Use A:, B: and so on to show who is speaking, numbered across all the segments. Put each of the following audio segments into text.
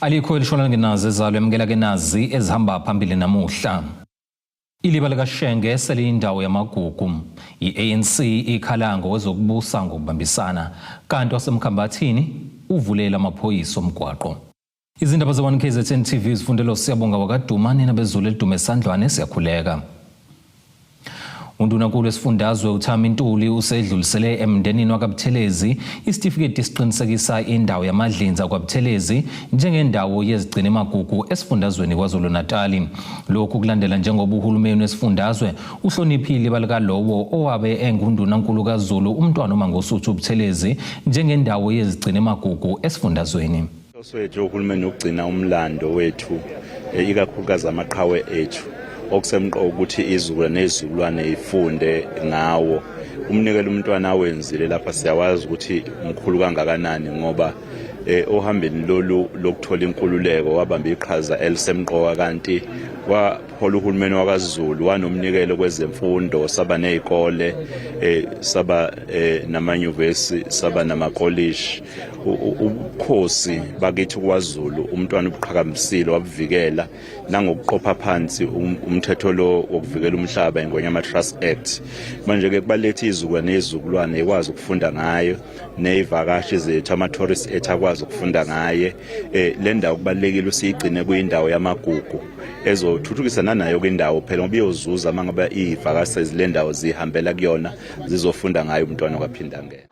A: Alikho elishona lingenazo ezalo emukela ke nazi ezihamba phambili namuhla. Iliba likaShenge seliyindawo yamagugu. I-ANC ikhala ngokwezokubusa ngokubambisana kanti waseMkhambathini uvulela amaphoyisa omgwaqo. Izindaba ze-1 KZN TV zifundelwa uSiyabonga wakaDuma nina bezulu elidume esandlwane siyakhuleka. Undunankulu wesifundazwe uThami Ntuli usedlulisele emndenini wakaButhelezi isitifiketi esiqinisekisa indawo yamadlinza kwaButhelezi njengendawo yezigcinimagugu esifundazweni KwaZulu-Natali. Lokhu kulandela njengoba uhulumeni wesifundazwe uhloniphile ibala likalowo owabe engundunankulu kaZulu uMntwana uMangosuthu Buthelezi njengendawo yezigcinimagugu esifundazweni.
B: Inhloso yethu yohulumeni ukugcina umlando wethu eh, ikakhulukazi amaqhawe ethu okusemqoka ukuthi izizukulwane nezizukulwane ifunde ngawo umnikelo umntwana awenzile lapha siyawazi ukuthi mkhulu kangakanani ngoba eh, ohambeni lolu lokuthola inkululeko wabamba iqhaza elisemqoka kanti wahola uhulumeni wakwaZulu wanomnikelo kwezemfundo saba nezikole eh, saba eh, namanyuvesi saba namakolishi ubukhosi bakithi kwaZulu umntwana ubuqhakambisile wabuvikela nangokuqopha phansi um, umthetho lo wokuvikela umhlaba iNgonyama Trust Act manje ke kubaletha izizukulwane nezizukulwane ikwazi ukufunda ngayo nezivakashi zethu ama tourists ethu akwazi ukufunda ngaye eh le ndawo kubalekile usiyigcine kuyindawo yamagugu ezothuthukisa nanayo kwindawo phela ngoba iyozuza mangabe izivakashi zile ndawo zihambela kuyona zizofunda ngayo umntwana kwaphindangene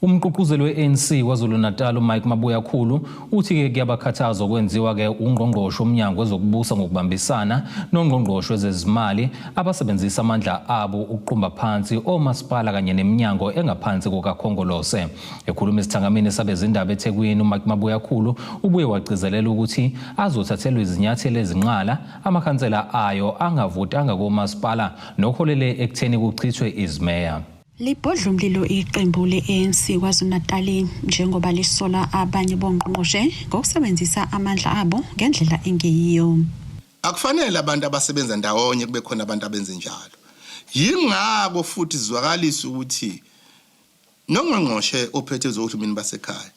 A: Umgqugquzeli we-ANC KwaZulu-Natal uMike Mabuyakhulu uthi-ke kuyabakhathaza okwenziwa-ke ungqongqoshe womnyango wezokubusa ngokubambisana nongqongqoshe wezezimali abasebenzisa amandla abo ukuqumba phansi omasipala kanye neminyango engaphansi kukaKhongolose. Ekhuluma esithangamini sabezindaba eThekwini uMike Mabuyakhulu ubuye wagcizelela ukuthi azothathelwa izinyathelo ezinqala amakhansela ayo angavotanga komasipala nokuholele ekutheni kuchithwe izimeya.
C: Libhodla umlilo iqembu le-ANC KwaZulu-Natali njengoba lisola abanye bongqongqoshe ngokusebenzisa amandla abo ngendlela engeyiyo.
D: Akufanele abantu abasebenza ndawonye kube khona abantu abenze njalo. Yingakho futhi sizwakalisa ukuthi nongqongqoshe ophethe ezohulumeni basekhaya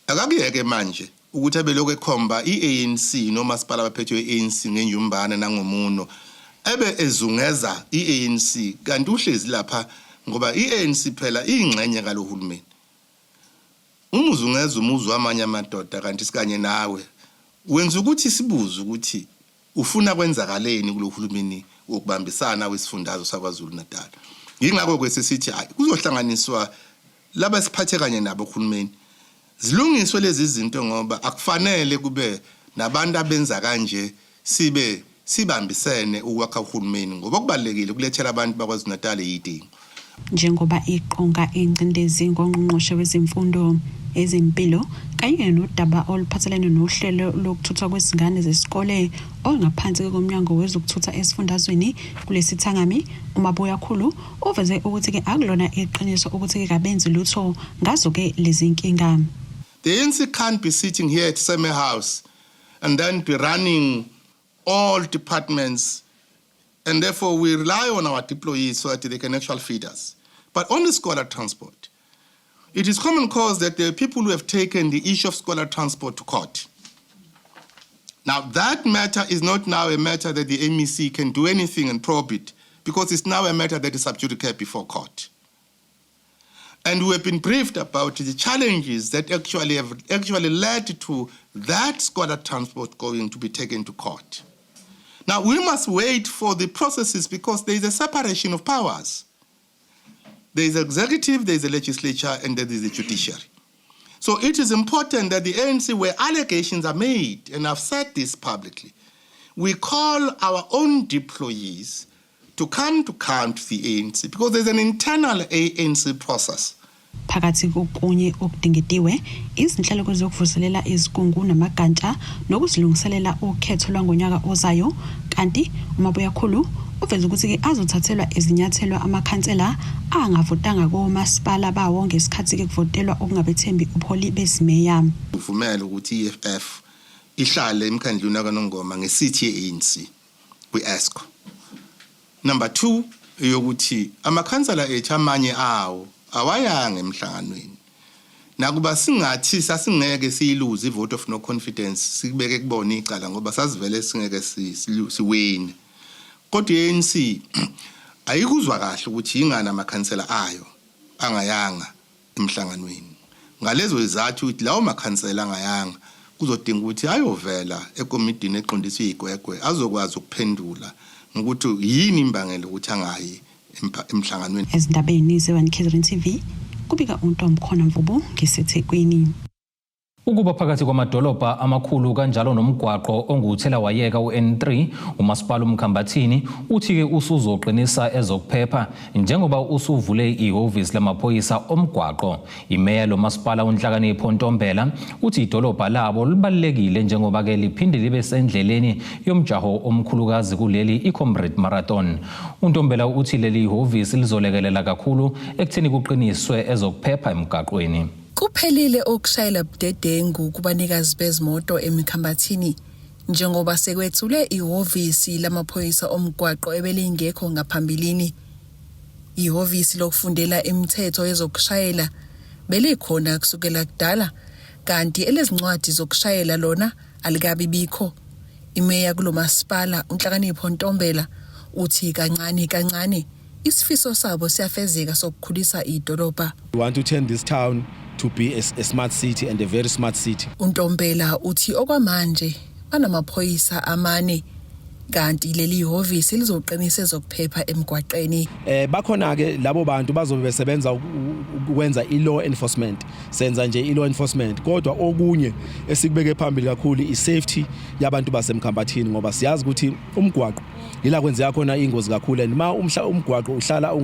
D: akakuyeke manje ukuthi abelokhu ekhomba i-ANC nomasipala abaphethwe i-ANC ngenjumbane nangomuno ebe ezungeza i-ANC kanti uhlezi lapha ngoba i-ANC phela iyingxenye kalohulumeni. Uma uzungeza umuzi wamanye amadoda kanti sikanye nawe wenza ukuthi sibuze ukuthi ufuna kwenzakaleni kulo hulumeni wokubambisana wesifundazwe saKwaZulu-Natal. Yingakho-ke sesithi hhayi kuzohlanganiswa laba esiphathe kanye nabo kuhulumeni zilungiswe lezi zinto ngoba akufanele kube nabantu abenza kanje sibe sibambisene ukwakha uhulumeni ngoba okubalulekile ukulethela abantu baKwaZulu-Natal izidingo.
C: Njengoba iqonga ingcindezi ngongqongqoshe wezemfundo, ezempilo kanye nodaba oluphathelene nohlelo lokuthuthwa kwezingane zesikole olungaphansi komnyango wezokuthutha esifundazweni kulesithangami uMabuyakhulu uveze ukuthi-ke akulona iqiniso ukuthi-ke kabenzi lutho ngazo-ke lezi nkinga.
D: The ANC can't be sitting here at Seme House and then be running all departments and therefore we rely on our deployees so that they can actually feed us. But on the scholar transport, it is common cause that there are people who have taken the issue of scholar transport to court. Now, that matter is not now a matter that the MEC can do anything and probe it, because it's now a matter that is sub judice before court. And we have been briefed about the challenges that actually have actually led to that scholar transport going to be taken to court. Now, we must wait for the processes because there is a separation of powers. There is executive, there is a legislature, and there is a judiciary. So it is important that the ANC, where allegations are made, and I've said this publicly, we call our own deployees to come to count the ANC because there's an internal ANC process.
C: Phakathi kokunye okudingidiwe, izinhlelo kwezokuvuselela izigungu namagantsha nokuzilungiselela ukhetho lwangonyaka ozayo, kanti uMabuyakhulu Uveze ukuthi-ke azothathelwa izinyathelo amakhansela angavotanga komasipala bawo ngesikhathi-ke kuvotelwa ukungabethembi ubuholi bezimeya.
D: Uvumela ukuthi i-EFF ihlale emkhandlwini kaNongoma ngesithi ye-ANC kwi-ESCO. Number 2, yokuthi amakhansela ethu amanye awo awayanga emhlanganweni. Nakuba singathi sasingeke siyiluze i-vote of no confidence, sikubeke kubona icala ngoba sasivele singeke siwine. Kodwa i-ANC ayikuzwa kahle ukuthi ingani amakhansela ayo angayanga emhlanganweni. Ngalezo zizathu ukuthi lawo makhansela angayanga kuzodinga ukuthi ayovela ekomidini eqondiswa igwegwe, azokwazi ukuphendula ngokuthi yini imbangela ukuthi angayi emhlanganweni.
C: Ezindabeni ze-1 KZN TV, kubika uNtomkhona Mvubu ngiseThekwini.
A: Ukuba phakathi kwamadolobha amakhulu kanjalo nomgwaqo onguthela wayeka u-N3, umasipala uMkhambathini uthi-ke usuzoqinisa ezokuphepha njengoba usuvule ihhovisi lamaphoyisa omgwaqo. Imeya lo masipala uNhlakanipho Ntombela uthi idolobha labo libalulekile njengoba-ke liphinde libe sendleleni yomjaho omkhulukazi kuleli, i-Comrade Marathon. UNtombela uthi leli hhovisi lizolekelela kakhulu ekutheni kuqiniswe ezokuphepha emgaqweni.
E: Kuphelile ukushayela budedengu kubanikazi bezimoto eMkhambathini njengoba sekwethule ihhovisi lamaphoyisa omgwaqo ebelingekho ngaphambilini. Ihhovisi lokufundela imithetho yezokushayela belikhona kusukela kudala, kanti elezincwadi zokushayela lona alikabi bikho. Imeya kulomasipala uNhlakanipho Ntombela uthi kancane kancane isifiso sabo siyafezeka sokukhulisa idolobha.
F: We want to turn this town to be a smart city and a very smart city.
E: UNtombela uthi okwamanje banamaphoyisa amane, kanti leli hhovisi lizoqinisa ezokuphepha emgwaqeni.
F: Bakhona ke labo bantu bazobe besebenza ukwenza i-law enforcement. Senza nje i-law enforcement, kodwa okunye esikubeke phambili kakhulu i-safety yabantu baseMkhambathini, ngoba siyazi ukuthi umgwaqo ila kwenzeka khona ingozi kakhulu, and ma umgwaqo uhlala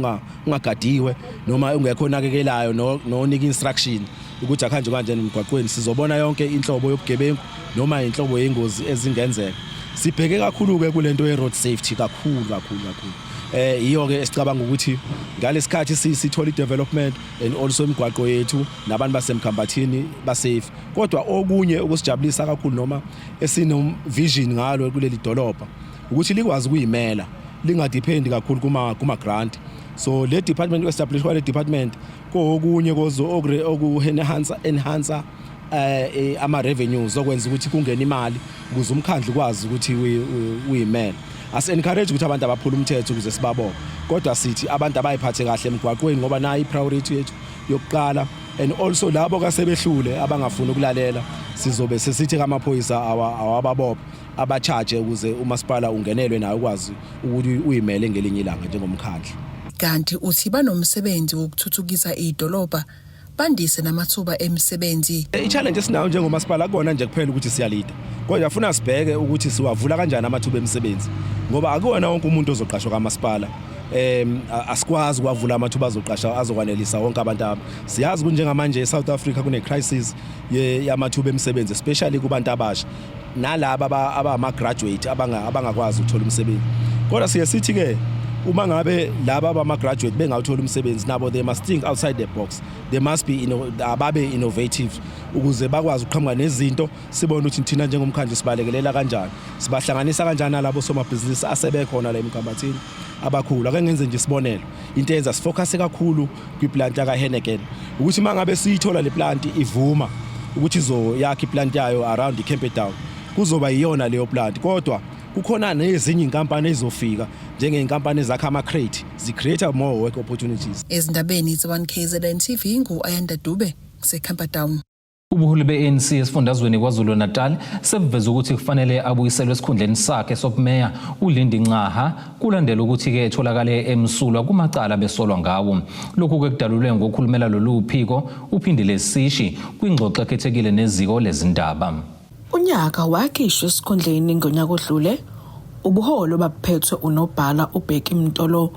F: ungagadiwe noma ungekho nakekelayo nonika instruction ukuthi akuhanjwe kanjani emgwaqweni, sizobona yonke inhlobo yobugebengu noma inhlobo yengozi ezingenzeka. Sibheke kakhulu ke kulento ye road safety kakhulu kakhulu kakhulu. Iyo ke esicabanga ukuthi ngalesikhathi sithola i-development and also imigwaqo yethu nabantu baseMkhambathini ba-safe. Kodwa okunye okusijabulisa kakhulu noma esino vision ngalo kuleli dolobha ukuthi likwazi ukuyimela, lingadepend kakhulu kuma grant. So le department, establish kwale department, kokunye kozo oku enhance ama revenues okwenza ukuthi kungene imali ukuze umkhandlu ukwazi ukuthi uyimele. Asi encourage ukuthi abantu abaphula umthetho ukuze sibabone, kodwa sithi abantu abayiphathe kahle emgwaqweni ngoba nayi i-priority yethu yokuqala. And also labo kasebehlule abangafuni ukulalela, sizobe sesithi kamaphoyisa awababophe, aba-charge, ukuze umasipala ungenelwe nayo ukwazi ukuthi uyimele ngelinye ilanga njengomkhandlu.
E: Kanti uthi banomsebenzi wokuthuthukisa idolobha, bandise namathuba emisebenzi.
F: I-challenge esinayo njengomasipala akubona nje kuphela ukuthi siyalida, kodwa funa sibheke ukuthi siwavula kanjani amathuba emisebenzi, ngoba akuwona wonke umuntu ozoqashwa kamasipala. Asikwazi ukwavula amathuba azoqasha azokwanelisa wonke abantu. Aba siyazi ukuthi njengamanje eSouth Africa kune crisis yamathuba emisebenzi, especially kubantu abasha nalaba abama graduate abangakwazi ukuthola umsebenzi. Kodwa siye sithi ke uma ngabe laba abama graduate bengawuthola umsebenzi, nabo they must think outside the box, they must be ababe innovative ukuze bakwazi ukuqhamuka nezinto, sibone ukuthi thina njengomkhandlu sibalekelela kanjani, sibahlanganisa kanjani nalabo somabhizinisi asebekhona la emkhambathini abakhulu. Ake ngenze nje isibonelo, into eyenza sifocus kakhulu kwiplant yaka Heineken ukuthi mangabe siyithola le plant ivuma ukuthi izoyakha iplant yayo around iCamperdown, kuzoba iyona leyo plant, kodwa kukhona nezinye inkampani ezofika njengeyinkampani ezakha ama-crate, zi-create more work opportunities.
E: Ezindabeni ze-1 KZN TV, ngu-Ayanda Dube seCamperdown.
A: Ubuholi be-ANC esifundazweni KwaZulu-Natal sebuveze ukuthi kufanele abuyiselwe esikhundleni sakhe sobumeya uLindi Ncaha kulandela ukuthi-ke etholakale emsulwa kumacala besolwa ngawo. Lokhu-ke kudalulwe ngokhulumela lolu phiko uPhindile Sishi kwingxoxo ekhethekile neziko lezindaba.
G: Unyaka wakhishwa esikhundleni ngonyaka odlule, ubuholi obabuphethwe unobhala uBheki Mtolo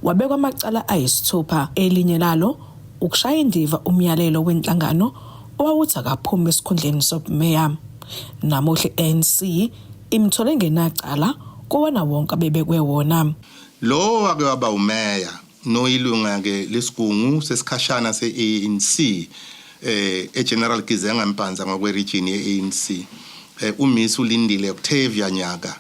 G: wabekwa amacala ayisithupha, elinye lalo ukushaya indiva umyalelo wenhlangano owawuthi akaphume esikhundleni sobumeya. Namuhla i-ANC imthole ngenacala. kuwona wonke abebekwe wona.
D: Lo wake waba umeya noyilunga-ke lesigungu sesikhashana se-ANC eGeneral Gizenga Mpanza ngokwe-region ye-ANC, uMiss uLindile Octavia Nyaka,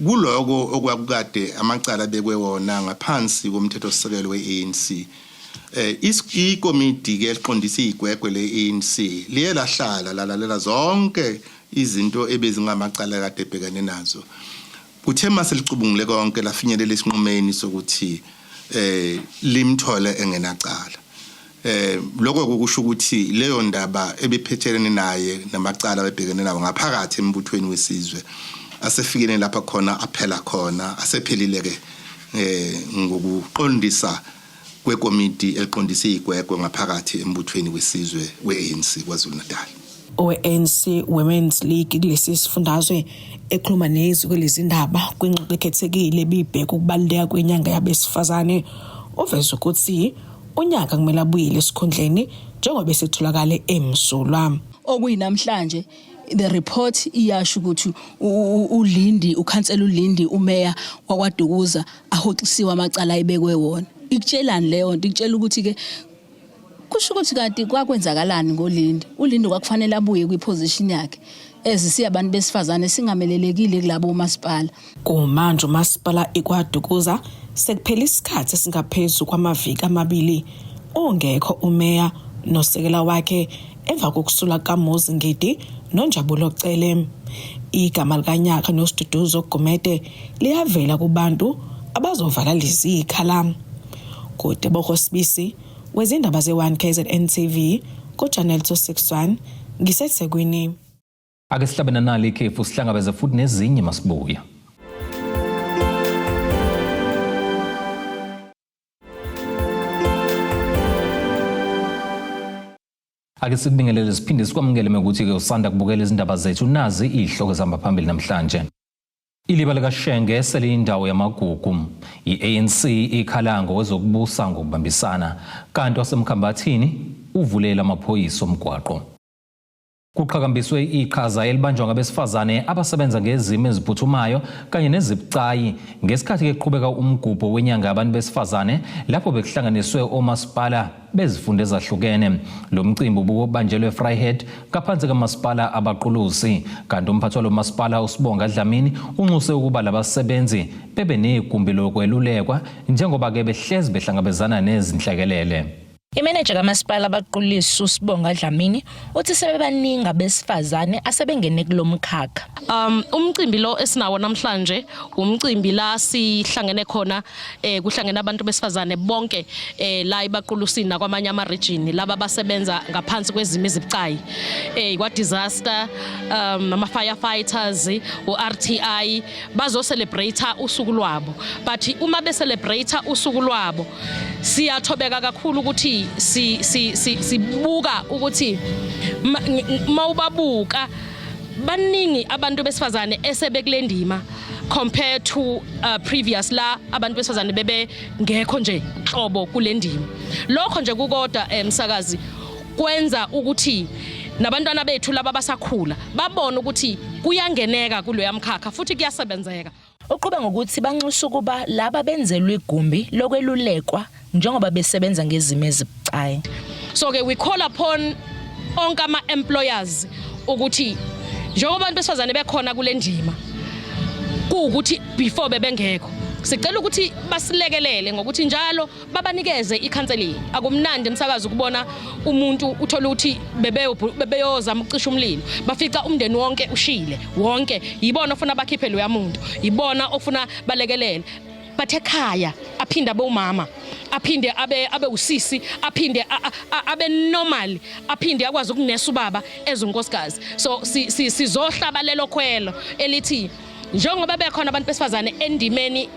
D: kuloko okwakukade amacala abekwe wona ngaphansi komthethosisekelo we-ANC, ikomidi ke eliqondisa igwegwe le-ANC liye lahlala lalalela zonke izinto ebezingamacala kade ebhekene nazo. Kuthe mase licubungule konke, lafinyelela esinqumeni sokuthi limthole engenacala. Lokho kusho ukuthi leyo ndaba ebephethelene naye namacala abebhekene nawo ngaphakathi embuthweni wesizwe asefikene lapha khona aphela khona, asephelile ke ngokuqondisa kwekomiti eliqondisa igwegwe ngaphakathi embuthweni wesizwe we-ANC KwaZulu-Natal.
G: Owe-ANC Women's League kulesi sifundazwe ekhuluma nezwi kwelezindaba kwingxoxo ekhethekile ebibheka ukubaluleka kwenyanga yabesifazane uveze ukuthi uNyaka kumele abuyele esikhundleni njengoba esetholakale emsulwa.
H: Okuyinamhlanje the report iyasho ukuthi uLindi, ukhansela uLindi, umeya wakwaDukuza, ahoxisiwe amacala ayibekwe wona. Ikutshelani leyo nto? Ikutshela ukuthi ke kusho ukuthi kanti kwakwenzakalani ngoLindi. ULindi kwakufanele abuye kwiposition yakhe, ezisiyabantu besifazane singamelelekile kulabo umasipala.
G: Kumanje umasipala iKwaDukuza sekuphela isikhathi esingaphezu kwamaviki amabili ongekho umeya nosekela wakhe emva kokusula kaMuzi Ngidi noNjabulo Cele. Igama likaNyaka noSiduduzo Gumede liyavela kubantu abazovala lezi ikhala. Kutebogo Sibisi wezindaba ze-1 KZN TV ku-Channel 261 ngiseThekwini.
A: Ake sihlabe nanali ikhefu, sihlangabeze futhi nezinye masibuya. Ake sikubingelele siphinde sikwamukele mekuthi-ke usanda kubukela izindaba zethu. Nazi iy'hloko ezihamba phambili namhlanje. Iliba likaShenge seliyindawo yamagugu. I-ANC ikhala ngokwezokubusa ngokubambisana, kanti waseMkhambathini uvulela amaphoyisa omgwaqo. Kuqhakambiswe iqhaza elibanjwa ngabesifazane abasebenza ngezimo eziphuthumayo kanye nezibucayi ngesikhathi keqhubeka umgubho wenyanga yabantu besifazane lapho bekuhlanganiswe omasipala bezifunda ezahlukene. Lo mcimbi ububanjelwe eVryheid ngaphansi kamasipala Abaqulusi, kanti umphathi walo masipala uSibonga Dlamini unxuse ukuba labasebenzi bebe negumbi lokwelulekwa njengoba-ke behlezi behlangabezana nezinhlekelele.
I: Imeneja kamasipala Abaqulusi uSibonga Dlamini uthi sebebaningi abesifazane asebengene kulo mkhakha.
J: Umcimbi lo esinawo namhlanje umcimbi la sihlangene khona, kuhlangene abantu besifazane bonke la iBaqulusini nakwamanye ama region, laba basebenza ngaphansi kwezimo ezibucayi, kwa disaster, ama firefighters, u RTI, bazo celebrate usuku lwabo. But uma be celebrate usuku lwabo, siyathobeka kakhulu ukuthi si si sibuka ukuthi mawubabuka baningi abantu besifazane esebekule ndima compared to previous la abantu besifazane bebe ngekho nje nhlobo kule ndima. Lokho nje kukodwa, emsakazi, kwenza ukuthi nabantwana bethu laba basakhula babone ukuthi kuyangeneka kuloya mkhakha futhi kuyasebenzeka.
I: Uqhube ngokuthi banxusa ukuba laba benzelwe igumbi lokwelulekwa njengoba besebenza ngezimo ezibucayi.
J: So ke we call upon onke ama employers ukuthi njengoba abantu besifazane bekhona kule ndima, kuwukuthi before bebengekho, sicela ukuthi basilekelele ngokuthi njalo babanikeze i-counseling. Akumnandi, emsakazi, ukubona umuntu uthola ukuthi bebeyozama ukucisha umlilo, bafica umndeni wonke ushile wonke. Yibona ofuna bakhiphe loya muntu, yibona ofuna balekelele, but ekhaya aphinde abe umama, aphinde abe usisi, aphinde abe normal, aphinde akwazi ukunesa ubaba ezunkosikazi. So sizohlaba lelo khwelo elithi njengoba bekhona abantu besifazane endimeni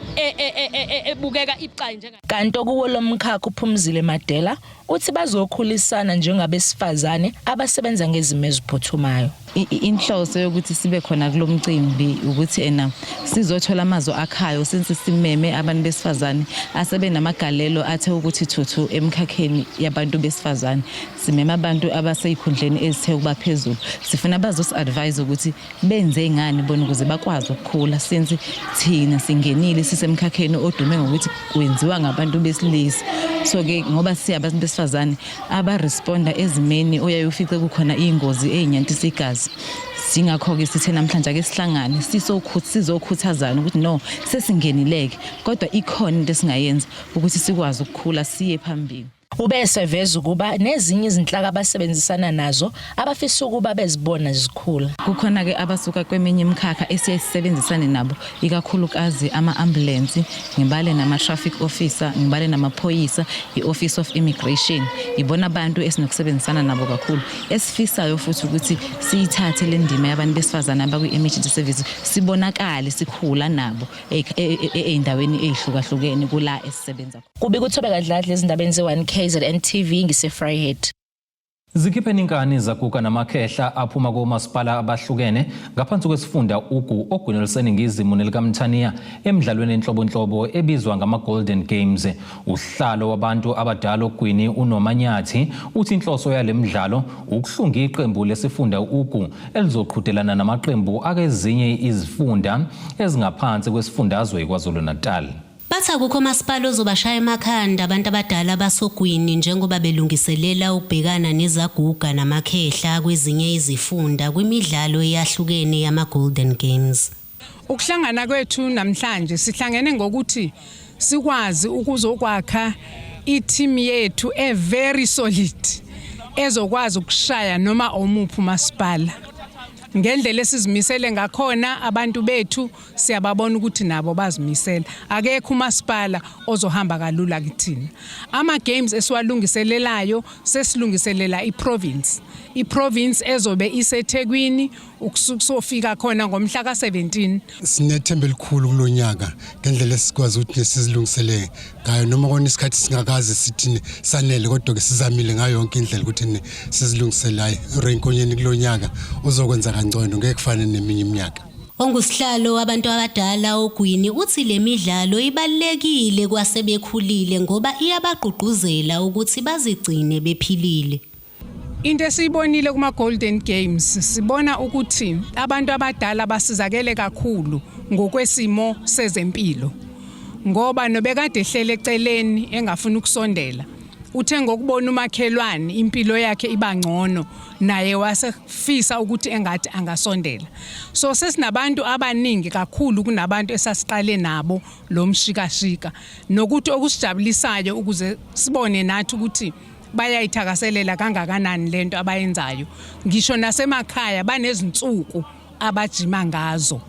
J: ebukeka ibucayi njenga
I: Kanti okuwo lomkhakha uPhumzile Madela uthi bazokhulisana njengabesifazane abasebenza ngezimo eziphuthumayo.
K: Inhloso yokuthi sibe khona kulo mcimbi ukuthi ena sizothola amazwi akhayo, since simeme abantu besifazane asebenamagalelo athe ukuthi thuthu emkhakheni yabantu besifazane. Simeme abantu abasey'khundleni ezithe ukuba phezulu, sifuna bazosi-advise ukuthi benze ngani bona ukuze bakwazi ukukhula since thina singenile sisemkhakheni odume ngokuthi kwenziwa ngabantu besilisa. So ke ngoba siyabantu besifazane abaresponda ezimeni oyaye ufice kukhona iy'ngozi ey'nyantisa igazi. Singakho-ke sithe namhlanje ake sihlangane sizokhuthazana ukuthi no sesingenileke kodwa ikhona into esingayenza ukuthi sikwazi ukukhula siye phambili.
I: Ube eseveza ukuba nezinye izinhlaka abasebenzisana nazo abafisa ukuba bezibona zikhula.
K: Kukhona-ke abasuka kweminye imikhakha esiye sisebenzisane nabo ikakhulukazi ama-ambulensi, ngibale nama-traffic officer, ngibale namaphoyisa, i-office of immigration. Ibona abantu esinokusebenzisana nabo kakhulu. Esifisayo futhi ukuthi siyithathe le ndima yabantu besifazane abakwi-emergency service sibonakale sikhula nabo ey'ndaweni ey'hlukahlukene kula esisebenza khona.
I: Kubika uThobeka Dladla ezindabeni ze-1 KZN TV ngise-Vryheid.
A: Zikhipheni inkani zaguga namakhehla aphuma komasipala abahlukene ngaphansi kwesifunda Ugu ogwini oluseningizimu nelikaMthaniya emidlalweni enhlobonhlobo ebizwa ngama-Golden Games. Usihlalo wabantu abadala ogwini uNomanyathi uthi inhloso yale midlalo ukuhlunga iqembu lesifunda Ugu elizoqhudelana namaqembu akezinye izifunda ezingaphansi kwesifundazwe iKwaZulu-Natal.
L: Bathi akukho masipala ozobashaya emakhanda abantu abadala basogwini njengoba belungiselela ukubhekana nezaguga namakhehla kwezinye izifunda kwimidlalo eyahlukene yama-Golden Games.
M: Ukuhlangana kwethu namhlanje sihlangene ngokuthi sikwazi ukuzokwakha i-team yethu e very solid ezokwazi ukushaya noma omuphi umasipala. Ngendlela esizimisele ngakhona abantu bethu siyababona ukuthi nabo bazimisele. Akekho umasipala ozohamba kalula kithina. Ama games esiwalungiselelayo sesilungiselela iprovince. Iprovince ezobe iseThekwini ukusofika khona ngomhla ka-17.
N: Sinethemba elikhulu kulonyaka ngendlela esikwazi ukuthi sizilungisele ngayo noma kona isikhathi singakaze sithi sanele kodwa ke sizamile ngayo yonke indlela ukuthi sizilungisele hayi uRenkonyeni kulonyaka uzokwenza kangcono ngeke kufane neminye iminyaka.
L: Ongusihlalo wabantu abadala oGwini uthi le midlalo ibalulekile kwasebekhulile ngoba iyabagqugquzela ukuthi bazigcine bephilile.
M: Into esiyibonile kuma Golden Games sibona ukuthi abantu abadala basizakele kakhulu ngokwesimo sezempilo ngoba nobekade ehlele eceleni engafuni ukusondela uthe ngokubona umakhelwane impilo yakhe iba ngcono naye wasefisa ukuthi engathi angasondela. So sesinabantu abaningi kakhulu kunabantu esasiqale nabo lo mshikashika, nokuthi okusijabulisayo ukuze sibone nathi ukuthi bayayithakaselela kangakanani lento abayenzayo. Ngisho nasemakhaya banezinsuku abajima ngazo.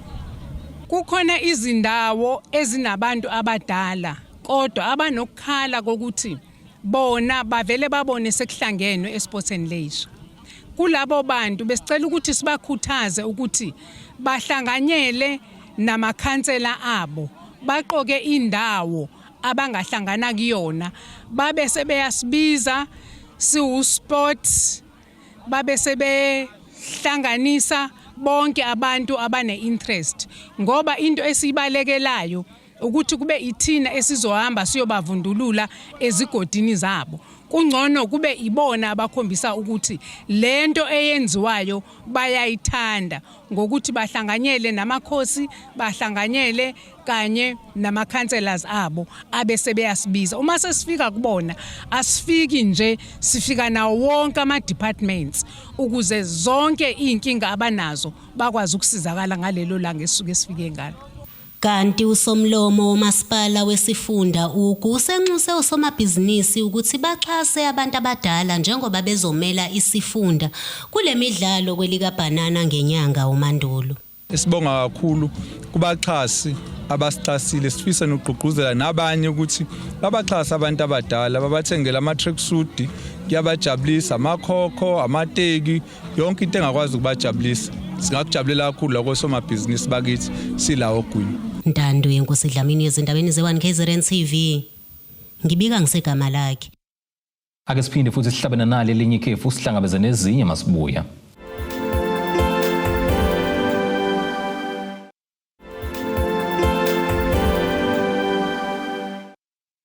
M: Kukhona izindawo ezinabantu abadala kodwa abanokukhala kokuthi bona bavele babone sekuhlangenwe eSports and Leisure. Kulabo bantu besicela ukuthi sibakhuthaze ukuthi bahlanganyele namakhansela abo, baqoke indawo abangahlangana kuyona, babe sebeyasibiza siwu-sport, babe sebehlanganisa bonke abantu abane-interest, ngoba into esiyibalekelayo ukuthi kube ithina esizohamba siyobavundulula ezigodini zabo. Kungcono kube ibona abakhombisa ukuthi lento eyenziwayo bayayithanda ngokuthi bahlanganyele namakhosi, bahlanganyele kanye nama-councillors abo, abe sebeyasibiza. Uma sesifika kubona asifiki nje, sifika nawo wonke ama-departments ukuze zonke iy'nkinga abanazo bakwazi ukusizakala ngalelo langa esisuke sifike ngalo.
L: Kanti usomlomo womasipala wesifunda Ugu usenxuse osomabhizinisi ukuthi baxhase abantu abadala njengoba bezomela isifunda kule midlalo kwelikabhanana ngenyanga uMandulo.
O: Sibonga kakhulu kubaxhasi abasixhasile, sifisa nokugqugquzela nabanye ukuthi babaxhase abantu abadala, babathengele ama-tracksuit, kuyabajabulisa, amakhokho, amateki, yonke into engakwazi ukubajabulisa. Singakujabulela kakhulu lokho somabhizinisi bakithi sila oGwini.
L: Ntando yeNkosi Dlamini ezindabeni ze-1 KZN TV. Ngibika ngisegama lakhe.
A: Ake siphinde futhi sihlabene nali elinye ikhefu sihlangabeze nezinye masibuya.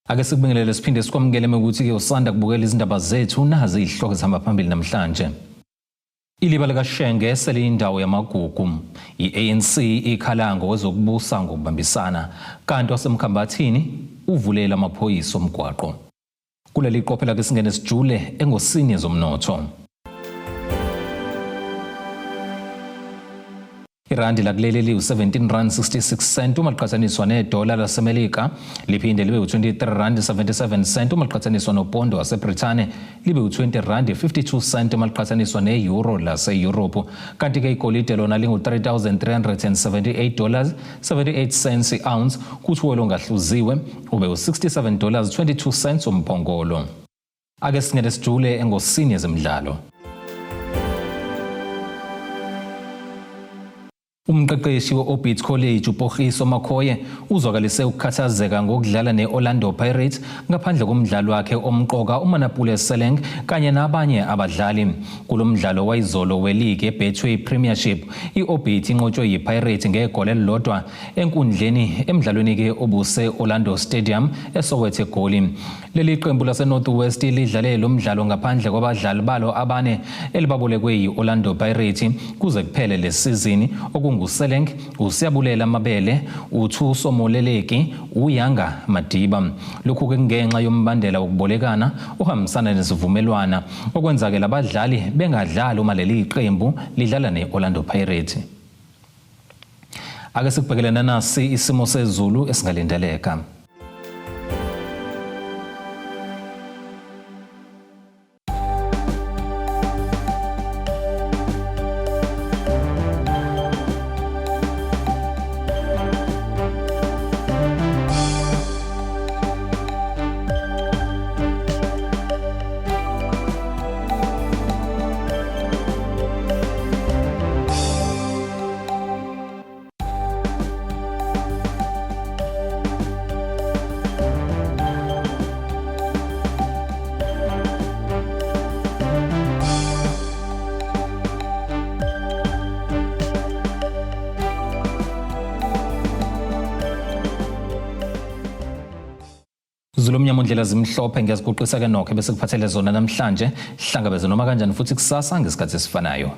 A: Ake sikubingelele siphinde sikwamukele ukuthi-ke usanda kubukela izindaba zethu, nazi izihloko ezihamba phambili namhlanje. Iliba likaShenge seliyindawo yamagugu. I-ANC ikhala ngowezokubusa ngokubambisana, kanti waseMkhambathini uvulela amaphoyisa umgwaqo. Kuleli qophela ke singene sijule engosini yezomnotho. Irandi lakuleli liwu-17 rand 66 cent uma liqhathaniswa nedola laseMelika, liphinde libe u-23 rand 77 cent uma liqhathaniswa nopondo waseBrithani, libe u-20 rand 52 cent uma liqhathaniswa ne-euro lase-Europe. Kanti-ke igolide lona lingu-3378 dollars 78 cents i-ounce, kuthi uwelo ongahluziwe ube u-67 dollars 22 cents umphongolo. Ake singene sijule engosini yezemidlalo. Umqeqeshi we-Orbit College uPogiso Makhoye uzwakalise ukukhathazeka ngokudlala ne-Orlando Pirates ngaphandle komdlali wakhe omqoka uManapule Seleng kanye nabanye abadlali. Kulo mdlalo wayizolo weligi eBetway Premiership, i-Orbit inqotshwe yiPirates ngegoli elilodwa enkundleni emdlalweni-ke obuse-Orlando Stadium eSoweto eGoli. Leli qembu lase-North West lidlale lo mdlalo ngaphandle kwabadlali balo abane elibabolekwe yi-Orlando Pirates kuze kuphele le sizini okunguSeleng, uSiyabulela Mabele, uThuso Moleleki, uYanga Madiba. Lokhu-ke kungenxa yombandela wokubolekana ohambisana nesivumelwana okwenza-ke labadlali bengadlali uma leli qembu lidlala ne-Orlando Pirates. Ake sikubhekele nanasi isimo sezulu esingalindeleka. Zulu omnyama undlela zimhlophe ngiyaziguqisa ke nokho bese kuphathele zona namhlanje hlangabeze noma kanjani futhi kusasa ngesikhathi esifanayo.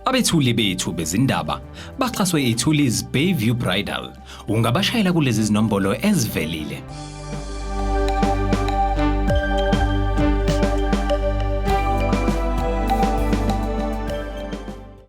P: Abethuli bethu bezindaba baxhaswe iThuli's Bayview Bridal. Ungabashayela kulezi zinombolo ezivelile.